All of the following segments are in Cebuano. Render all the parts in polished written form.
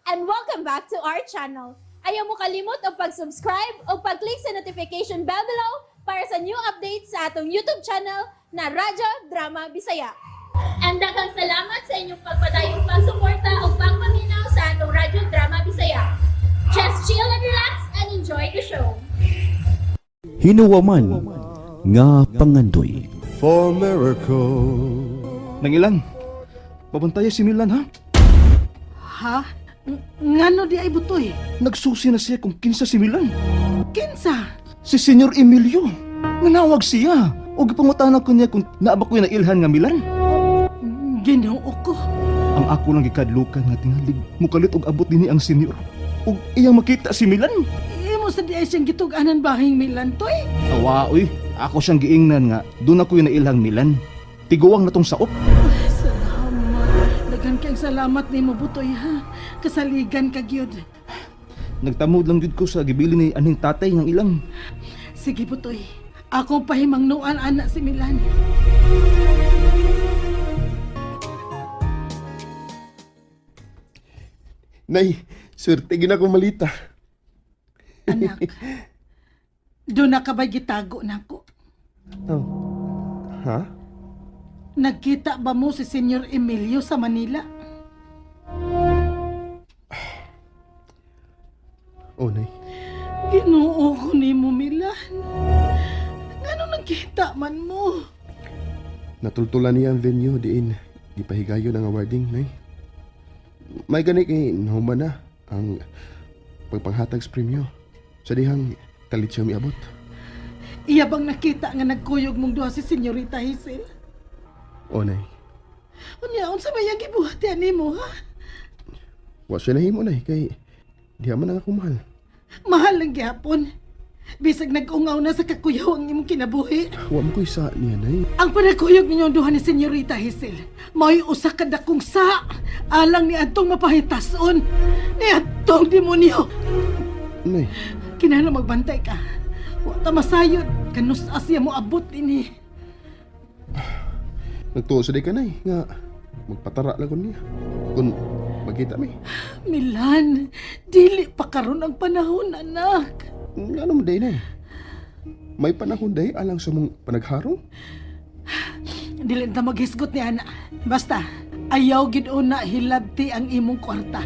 And welcome back to our channel. Ayaw mo kalimot og pag-subscribe o pag-click sa notification bell below para sa new updates sa atong YouTube channel na Radyo Drama Bisaya. And daghang salamat sa inyong pagpadayong pagsuporta o pagpaminaw sa atong Radyo Drama Bisaya. Just chill and relax and enjoy the show. Hinuwaman nga pangandoy. For miracle. Nangilan. Pabantaya si Milan ha. Ha? Ngano di ay butoy? Nagsusi na siya kung kinsa si Milan. Kinsa? Si Senyor Emilio. Nanawag siya. O gipangutana ko niya kung naaba ko na ilhan nga Milan. Ginoo ko. Ang ako lang gikadlukan nga tingalig. Mukalit og abot dinhi ang senyor. Og iyang makita si Milan. Imo sa di ay siyang gitug-anan bahing Milan toy. Awa oy, ako siyang giingnan nga doon ako yung nailhang Milan. Tiguang na tong saop. Ay, salamat. Daghan kayong salamat nimo butoy ha. Kasaligan ka gyud. Nagtamod lang gyud ko sa gibili ni aning tatay ng ilang. Sige butoy. Ako pahimangnuan anak si Milan. Nay, swerte gina ko malita. Anak. Doon na ka ba gitago nako? Oh. Ha? Nagkita ba mo si Senyor Emilio sa Manila? Oh, Nay. Ginoo ko nimo Milan. Ngano nagkita man mo? Natultulan niya ang venue diin. Gipahigayon ang awarding, Nay. May gani kay nahuman na ang pagpanghatag sa premyo. Sa dihang kalit siya miabot. Iya bang nakita nga nagkuyog mong duha si Senyorita Hazel? Oh, Nay. Unya, unsa may iyang gibuhat yan nimo, ha? Wa siya nahimo, Nay, kay diha man ang ako mahal. Mahal lang gihapon. Bisag nag-ungaw na sa kakuyaw ang imong kinabuhi. Wa mo ko'y sa niya, Nay. Ang panagkuyog ninyong duha ni Senyorita Hazel, mao'y usa ka dakong sa alang ni atong mapahitason, ni atong demonyo. Nay, Kinahanglan magbantay ka. Wa ta masayod, kanus asya mo abot ini. nagtuo sa di ka, Nay, nga magpatara lang ko niya. Kung magkita mi. Milan, dili pa karon ang panahon, anak. Ano mo day, Nay? May panahon day alang sa mong panagharong? Dili ta maghisgot ni ana. Basta, ayaw gid una hilabti ang imong kwarta.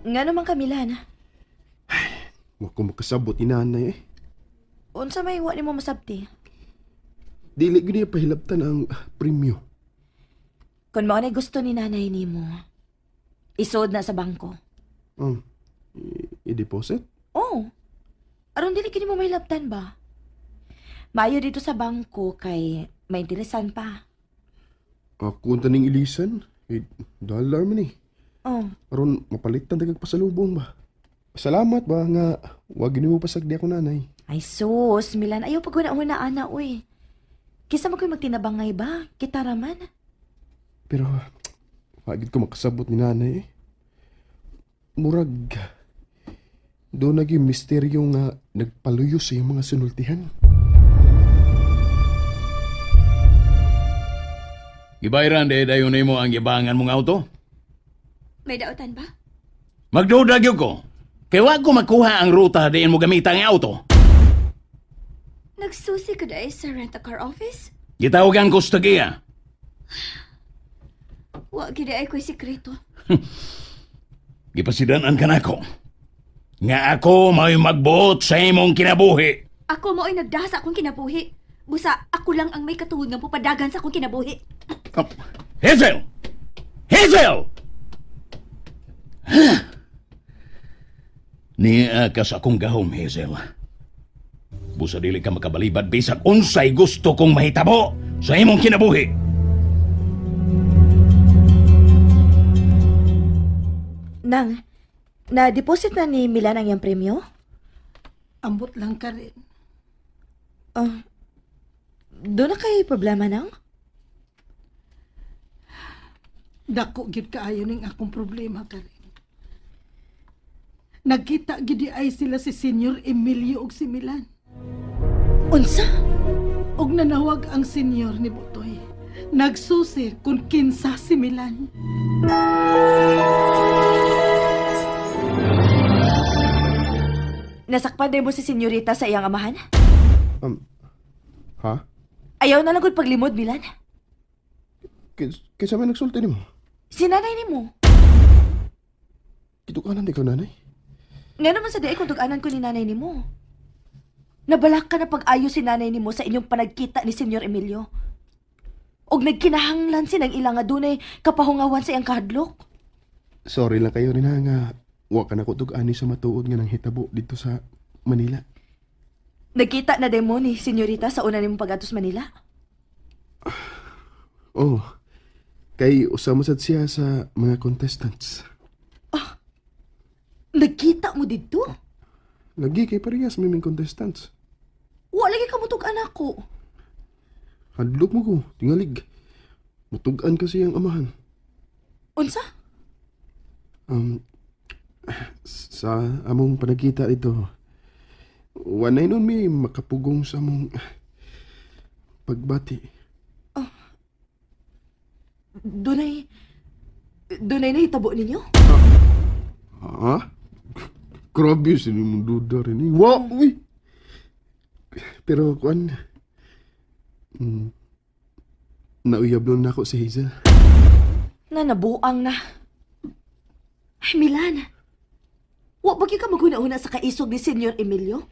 Nga naman ka, Milan. Wa ko makasabot ni nanay eh. Unsa may wa nimo masabti? Dili gyud niya pahilabtan ang premyo. Kung mao na gusto ni nanay nimo, isod na sa bangko. Um, i-deposit? Oh. Aron dili kini mo mahilabtan ba? Maayo dito sa bangko kay mainteresan pa. Ako ang taning ilisan. Eh, dollar man eh. Oh, Aron mapalitan tagag pasalubong ba. Salamat ba nga wag gini mo pasagdi ako nanay. ay sus, Milan, ayaw pag huna-huna ana uy. Kisa mo ko'y magtinabangay ba? Kita raman. Pero wag gid ko makasabot ni nanay eh. Murag doon naging misteryo nga nagpaluyo sa iyong mga sinultihan. Gibayran de dayon nimo ang gibangan mong auto. May dautan ba? Magduda gyud ko. Kay wa ko makuha ang ruta diin mo gamita ang auto. Nagsusi ka dahil sa rent-a-car office? Gitawagan ko sa tagiya. Wa gid ay ko'y sikreto. Gipasidanan ka nako. Nga ako may magbuot sa imong kinabuhi. Ako mo'y nagdaha sa akong kinabuhi. Busa, ako lang ang may katuod nga pupadagan sa akong kinabuhi. Oh, Hazel! Hazel! Niya ka sa akong gahom, Hazel. Busa dili ka makabalibad bisag unsay gusto kong mahitabo sa imong kinabuhi. Nang, na-deposit na ni Milan ang iyang premyo? Ambot lang ka rin. Oh, doon na kay problema nang? Dako gid kaayo ning akong problema ka rin. Nagkita gid di ay sila si Senyor Emilio ug si Milan. Unsa? Ug nanawag ang senyor ni Butoy. Nagsusi kung kinsa si Milan. Nasakpan din mo si senyorita sa iyang amahan? Ha? Ayaw na lang gud paglimod, Milan. Kinsa may nagsulti nimo? Si nanay nimo. Kitukanan di ka, nanay. Nga naman sa diay kung tug-anan ko ni nanay nimo. Nabalak ka na pag-ayo si nanay nimo sa inyong panagkita ni Senyor Emilio. Og nagkinahanglan sinang ila nga dunay kapahungawan sa iyang kahadlok. Sorry lang kayo rin ha nga wa ka na ko tug-ani sa matuod nga nang hitabo dito sa Manila. Nagkita na demo ni Senyorita sa una nimong pag-atos Manila. Oh, kay usa mo sad siya sa mga contestants. Nagkita mo didto? Lagi kay parehas may mga contestants. Wa lagi ka mo tug-anak ko. Hadlok mo ko, tingalig. Mutug-an kasi ang amahan. Unsa? Um, sa among panagkita dito, wanay nun mi makapugong sa among pagbati. Dunay dunay nahitabo ninyo? Ha? Grabe, sino mong duda rin eh. Wa, uy! Pero, kuan, nauyab nun ako si Hazel. Na nabuang na. Ay, Milan. Wa ba gyud ka maghuna-huna sa kaisog ni Senyor Emilio?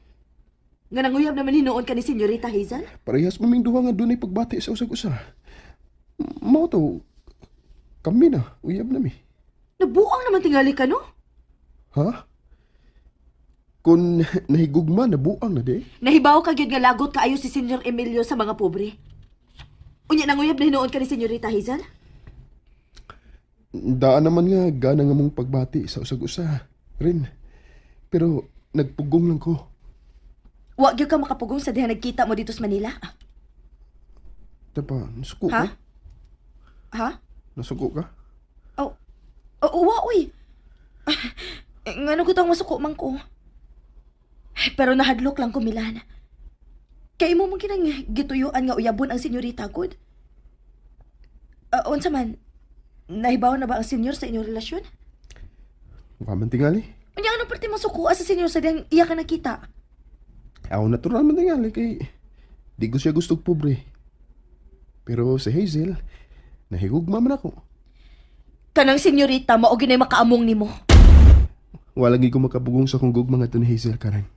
Nga nanguyab naman hinuon ka ni Senyorita Hazel? Parehas maming duha nga dunay pagbati sa usag-usa. Mao to, kami na, uyab na mi. Nabuang naman tingali ka, no? Ha? Kung nahigugma, nabuang na di. Nahibaw ka gyud nga lagot kaayo si Senyor Emilio sa mga pobre. Unya nanguyab na hinuon ka ni Senyorita Hazel? Daan naman nga, gana nga mong pagbati sa usag-usa. Rin. Pero, nagpugong lang ko. Wa gyud ka makapugong sa diha nagkita mo dito sa Manila. Tapa, nasuko Ha? ka? Ha? Nasuko ka? Oh, oh, wa uy. Eh, ngano ko tang masuko man ko. Ay, pero nahadlok lang ko Milan. Kay imo mo kinang gituyuan nga uyabon ang senyorita gud. Unsa man? Nahibaw na ba ang senyor sa inyong relasyon? Wa man tingali. Unya ano parte masuko sa senyor sa diyang iya ka nakita? Ako natural man tingali kay di ko siya gustog pobre. Pero si Hazel, nahigugma man ako. Kanang senyorita mao ginay makaamong nimo. Wala gid ko makapugong sa kong gugma nga ni Hazel karon.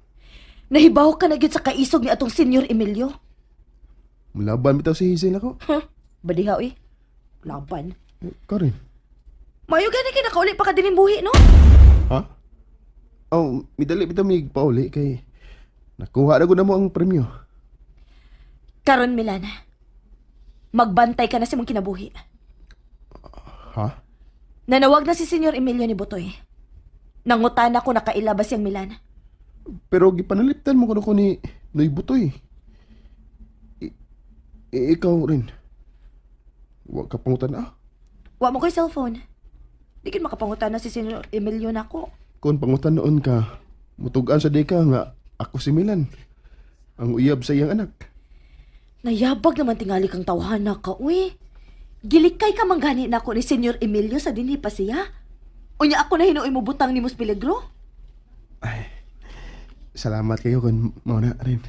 Nahibaw ka na gyud sa kaisog ni atong senyor Emilio. Mulaban bitaw si Hazel ako. Huh? Badiha uy. Laban. Eh, Karon. Mayo gani kay nakauli pa ka dining buhi no? Ha? Oh, midali bitaw mig pauli kay nakuha na gud na mo ang premyo. Karon Milan, magbantay ka na sa mong kinabuhi. Ha? Nanawag na si Senyor Emilio ni Butoy. Nangutan ako nakaila ba siyang Milan. Pero gipanaliptan mo kuno ko ni Noy Butoy. Ikaw rin. Wa ka pangutan ah. Wa mo ko'y cellphone. Di kin makapangutan na si Senyor Emilio nako. Kung pangutan noon ka, mutugan sa di ka nga ako si Milan. Ang uyab sa iyang anak. Nayabag naman tingali kang tawhana ka, uy. Gilikay ka manggani nako ni Senyor Emilio sa dinhi pa siya. Unya ako na hinuoy mo butang ni Mus Peligro. Salamat kayo kung mao na rin.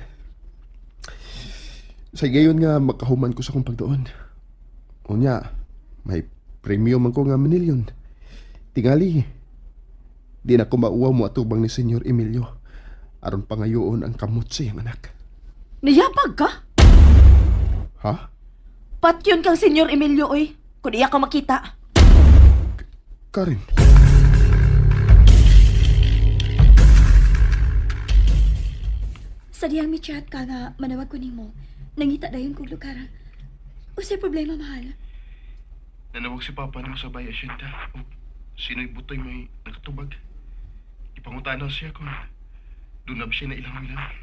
Sa gayon nga makahuman ko sa akong pagdoon. Unya, may premium man ko nga manilyon. Tingali, di na ko mauwaw mo atubang ni Senyor Emilio. Aron pangayoon ang kamot sa iyang anak. Nayabag ka? Ha? Patyon kang Senyor Emilio, uy. Kung iya ka makita. Karen? Sa diyang mi chat ka nga manawag ko nimo. Nangita dayon kog lugar. Usay problema mahal. Nanawag si Papa nimo sa Bay Asyenda. O sino'y butoy may nakatubag. Ipangutana siya kung dunab siya na ilang ilang.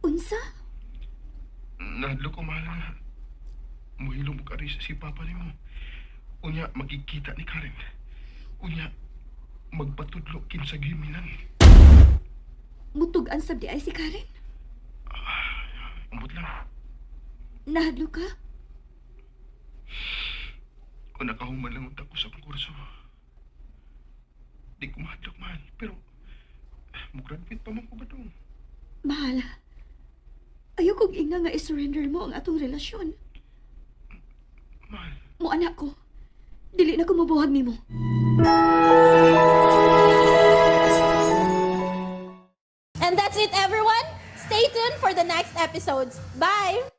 Unsa? Nahadlo ko mahal nga. Muhilom ka rin si Papa nimo. Unya, magkikita ni Karen. Unya, magpatudlo kinsa gimilan. Mutug-an sab di ay si Karen. Ambot lang. Nahadlo ka? Kung nakahuman lang unta ko sa akong kurso. Di ko mahadlok, mahal. Pero, mugraduate pa man ko ba dong? Mahal, ayaw kong ingna nga i-surrender mo ang atong relasyon. Mahal. Mo anak ko, dili na ko mabuhag nimo. And that's it, everyone. Stay tuned for the next episodes. Bye!